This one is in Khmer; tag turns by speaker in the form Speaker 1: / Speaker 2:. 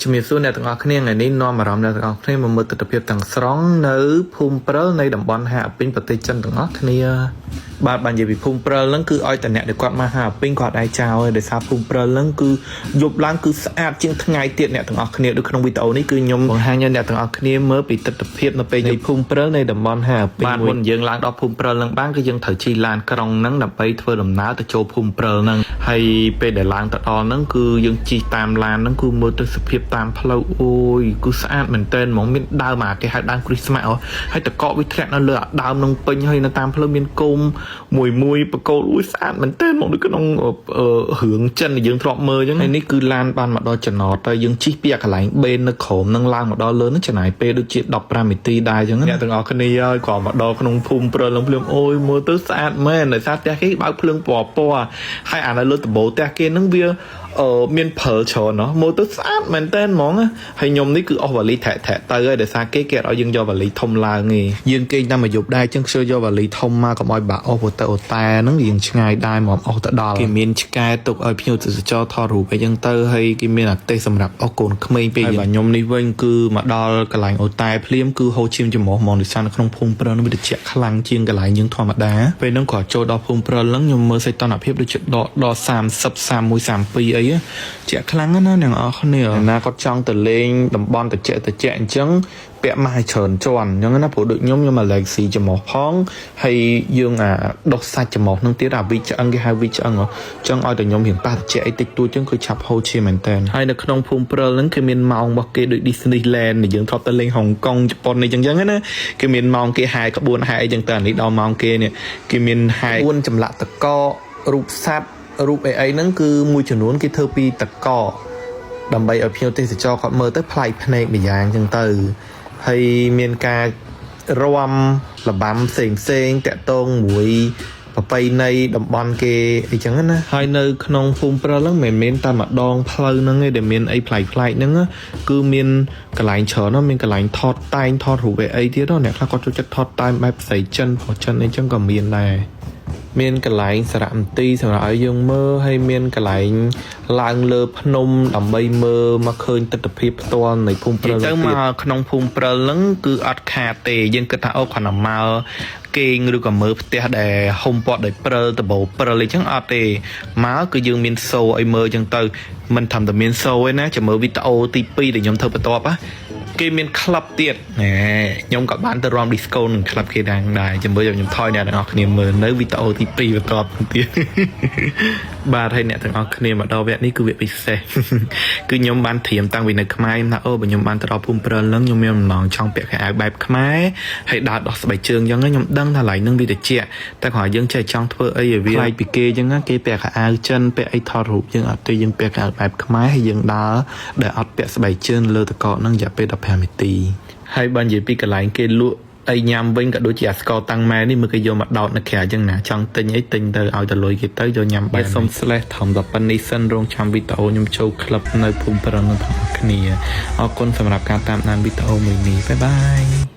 Speaker 1: ជំរាបសួរអ្នកទាំងអស់គ្នាថ្ងៃនេះនាំអារម្មណ៍អ្នកទាំងអស់គ្នាមកមើលទស្សនវិជ្ជាទាំងស្រុងនៅភូមិព្រិលនៃតំបន់ហាពេញប្រទេសចិនទាំងអស់គ្នាបាទបាននិយាយពីភូមិព្រិលហ្នឹងគឺឲ្យតែអ្នកដែលគាត់មកហាពេញគាត់ដែរចោលហើយដោយសារភូមិព្រិលហ្នឹងគឺយប់ឡើងគឺស្អាតជាងថ្ងៃទៀតអ្នកទាំងអស់គ្នាដូចក្នុងវីដេអូនេះគឺខ្ញុំបង្ហាញឲ្យអ្នកទាំងអស់គ្នាមើលពីទស្សនវិជ្ជានៅពេលនៃភូមិព្រិលនៃតំបន់ហាពេញបាទមុនយើងឡើងដល់ភូមិព្រិលហ្នឹងបានគឺយើងត្រូវជិះឡានក្រុងហ្នឹងដើម្បីធ្វើដំណើរទៅចូលភូមិព្រិលហ្នឹងហើយពេលដែលឡើងទៅដល់ហ្នឹងគឺយើងជិះតាមឡានហ្នឹងគឺមើលទៅសភាពតាមផ្លូវអូយគឺស្អាតមែនទែនហ្មងមានដើមអាគេហៅដើមគ្រីស្មាស់ហើយតកកវាធ្លាក់នៅលើអាដើមហ្នឹងពេញហើយនៅតាមផ្លូវមានគោមមួយមួយបកគោលអូយស្អាតមែនទែនហ្មងដូចក្នុងរឿងចិនដែលយើងធ្លាប់មើលអញ្ចឹងហើយនេះគឺឡានបានមកដល់ចំណតទៅយើងជិះពីអាកន្លែងបេននៅក្រោមហ្នឹងឡើងមកដល់លើហ្នឹងចំណាយពេលដូចជា15នាទីដែរអញ្ចឹងអ្នកទាំងអស់គ្នាហើយក៏មកដល់ក្នុងភូមិព្រិលហ្នឹងភ្លាមអូយមើលទៅស្អាតមែនដោយសារផ្ទះគេបើកភ្លើងពណ៌ពណ៌ហើយអានៅលើដំបូលផ្ទះគេហ្នឹងវាអឺមានព្រិលច្រើនណោះមើលទៅស្អាតមែនតើហ្មងហើយខ្ញុំនេះគឺអស់វ៉ាលីថែថែទៅហើយដោយសារគេគេអត់ឲ្យយើងយកវ៉ាលីធំឡើងទេយើងគេងតាមមួយយប់ដែរចឹងខ្ជិលយកវ៉ាលីធំមកកុំឲ្យបាក់អស់ព្រោះទៅអូតែហ្នឹងរៀងឆ្ងាយដែរហ្មងអស់ទៅដល់គេមានឆ្កែទុកឲ្យភ្ញៀវទេសចរថតរូបអីចឹងទៅហើយគេមានអាទេសសម្រាប់អស់កូនក្មេងពេលហើយបាទខ្ញុំនេះវិញគឺមកដល់កន្លែងអូតែភ្លាមគឺហូរឈាមច្រមុះហ្មងដោយសារនៅក្នុងភូមិព្រិលនោះវាត្រជាក់ខ្លាំងជាងកន្លែងយើងធម្មតាពេលហ្នឹងក៏ចូលដល់ភូមិព្រិលហ្នឹងខ្ញុំមើលសីតុណ្ហភាពដូចជាដកដល់30 31 32អីជាក់ខ្លាំងណាស់អ្នកនរគ្នាណាគាត់ចង់ទៅលេងតំបន់ត្រជាក់ត្រជាក់អញ្ចឹងពាក់ម៉ាស់ឲ្យច្រើនជាន់អញ្ចឹងណាព្រោះដូចខ្ញុំខ្ញុំអាឡែកស៊ីច្រមុះផងហើយយើងអាដុសសាច់ច្រមុះនឹងទៀតអាវីឆ្អឹងគេហៅវីឆ្អឹងហ៎អញ្ចឹងឲ្យតែខ្ញុំរៀងប៉ះត្រជាក់អីតិចតួចអញ្ចឹងគឺឆាប់ហូរឈាមមែនតើហើយនៅក្នុងភូមិព្រិលហ្នឹងគេមានម៉ោងរបស់គេដូច Disneyland ដែលយើងធ្លាប់ទៅលេងហុងកុងជប៉ុនអីចឹងចឹងណាគេមានម៉ោងគេហែក្បួនហែអីចឹងទៅអានេះដល់ម៉ោងគេនេះគេមានហែក្បួនចម្លាក់តករូបសត្វរូបអីអីហ្នឹងគឺមួយចំនួនគេធ្វើពីតកដើម្បីឲ្យភ្ញៀវទេសចរគាត់មើលទៅប្លែកភ្នែកម្យ៉ាងចឹងទៅហើយមានការរាំរបាំផ្សេងផ្សេងតាក់ទងមួយប្រពៃណីតំបន់គេអីចឹងណាហើយនៅក្នុងភូមិព្រិលហ្នឹងមិនមែនតែម្ដងផ្លូវហ្នឹងឯងដែលមានអីប្លែកប្លែកហ្នឹងគឺមានកន្លែងច្រើនណាស់មានកន្លែងថតតែងថតរូបអីទៀតអ្នកខ្លះគាត់ចូលចិត្តថតតែងបែបផ្សេងចិនប្រុសចិនអីចឹងក៏មានដែរ មានកន្លែងសារមន្ទីរសម្រាប់ឲ្យយើងមើលហើយមានកន្លែងឡើងលើភ្នំដើម្បីមើលមកឃើញទស្សនវិជ្ជាផ្ទាល់នៃភូមិព្រិលទៅមកក្នុងភូមិព្រិលហ្នឹងគឺអត់ខាតទេយើងគិតថាអូគ្រាន់តែមកគេងឬក៏មើលផ្ទះដែលហុំព័ទ្ធដោយព្រិលដបោព្រិលអីចឹងអត់ទេមកគឺយើងមានសូឲ្យមើលចឹងទៅមិនត្រឹមតែមានសូទេណាចាំមើលវីដេអូទី2ដែលខ្ញុំធ្វើបន្ទាប់ណាគេមានក្លឹបទៀតណែខ្ញុំក៏បានទៅរាំ disco នឹងក្លឹបគេដែរដែរចាំមើលខ្ញុំថយអ្នកទាំងអស់គ្នាមើលនៅវីដេអូទី2បន្ទាប់ទៀត បាទហើយអ្នកទាំងអស់គ្នាមកដល់វគ្គនេះគឺវគ្គពិសេស គឺខ្ញុំបានត្រៀមតាំងពីនៅខ្មែរខ្ញុំថាអូបើខ្ញុំបានទៅដល់ភូមិព្រិលហ្នឹងខ្ញុំមានបំណងចង់ពាក់ខោអាវបែបខ្មែរហើយដើរដោះស្បែកជើងអញ្ចឹងខ្ញុំដឹងថាឡៃហ្នឹងវាត្រជាក់តែគ្រាន់តែយើងចេះចង់ធ្វើអីឲ្យវាប្លែកពីគេអញ្ចឹងណាគេពាក់ខោអាវចិនពាក់អីថតរូបយើងអត់ទេយើងពាក់ខោអាវបែបខ្មែរហើយយើងដើរដែលអត់ពាក់ស្បែកជើងលើតកកហ្នឹងរយៈពេល15នាទីហើយបើនិយាយពីកន្លែងគេលក់អីញ៉ាំវិញក៏ដូចជាអាស្ករតាំងម៉ែនេះមើលគេយកមកដោតនៅក្រៅអញ្ចឹងណាចង់ទិញអីទិញទៅឲ្យតែលុយគេទៅយកញ៉ាំបែបសុំ slash ធំដល់ប៉ុណ្នេះសិនរងចាំវីដេអូខ្ញុំចូលក្លឹបនៅភូមិព្រិលនឹងទាំងអស់គ្នាអរគុណសម្រាប់ការតាមដានវីដេអូមួយនេះbye bye.